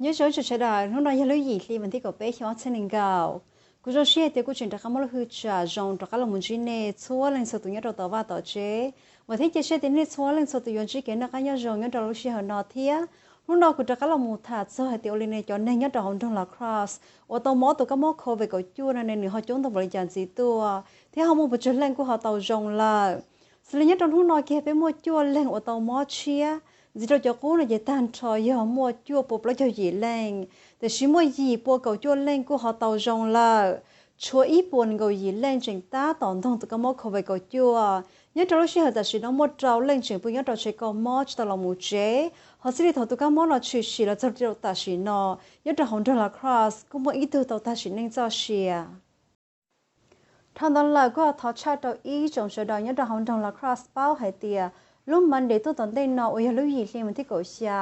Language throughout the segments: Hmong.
Nyob zoo ib tsoom sawv daws, hnub no yog lub yim hli vas thib kaum peb xyoo ob txhiab nees nkaum. Kuv zoo siab hais tias kuv tseem rov qab muaj lub hwj cham zoo rov qab los mus ntsib nej txhua leej txhua tus nyob rau tom vaj tom tsev. Vam thiab cia siab tias nej txhua leej txhua tus yuav ntsib kev noj qab nyob zoo nyob rau lub sij hawm no thiab. Hnub no kuv rov qab los mus tham txog hais tias ua li ne cov neeg nyob rau hauv nroog La Crosse uas tau mob tus kab mob covid kaum cuaj no ne nws ho coob ntau npaum li cas ntxiv tuaj thiab ho muaj puas tsawg leej kuj ho tau zoo lawm. Xws li nyob rau hnub no kiag peb muaj cuaj leeg uas tau mob tshiab, ntxiv rau cov qub no ces tag nrho yog muaj cuaj pua plaub caug yim leej, tiam sis muaj yim pua kaum cuaj leej kuj ho tau zoo lawm. Tshuav ib puas nees nkaum yim leej tseem tab tom ntoog tus kab mob covid kaum cuaj. Nyob rau lub sij hawm tam sim no muaj rau leej tseem pw nyob rau tsev kho mob tsis tau los mus tsev. Ho txij li thaum tus kab mob no tshwm sim los txog rau tam sim no, nyob rau hauv nroog La Crosse kuj muaj ib tug tau tag sim neej txoj sia. Dhau ntawd lawm kuj ho thov tshaj rau ib tsoom sawv daws nyob rau hauv nroog La Crosse paub hais tias lub Monday tuaj tom ntej no uas yog lub yim hli vas thib kaum xya,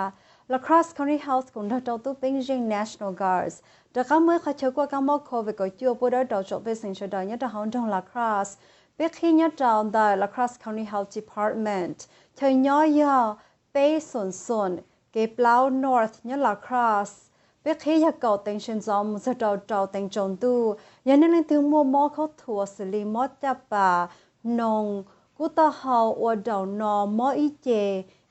La Crosse County Health kuj nrog rau tub peeb zeej National Guards rov qab muaj ib qhov chaw kuaj kab mob covid kaum cuaj pub dawb rau tsoom pej xeem sawv daws nyob rau hauv nroog La Crosse. Peb qhib nyob rau ntawm La Crosse County Health Department, chaw nyob yog peb xoom xoom kev plaub North nyob La Crosse. Peb qhib yog kaum teev sawv ntxov mus txog rau rau teev tsaus ntuj. Yog nej leej twg muaj mob khaub thuas xws li mob caj pas, noog, kub taub hau, ua daus no, mob ib ce,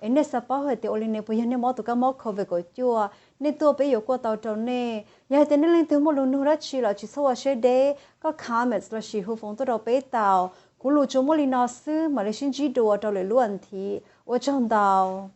es nej xav paub hais tias ua li ne puas yog nej mob tus kab mob covid kaum cuaj, nej tuaj peb yuav kuaj tau rau nej. Yog hais tias nej leej twg muaj lus nug dab tsi los tsis txhob ua siab deb, koj comments lossis hu foos tuaj rau peb tau. Kuv lus tsuas muaj li no xwb, mam li sib ntsib dua rau lwm lub vas thiv. Ua tsaug ntau.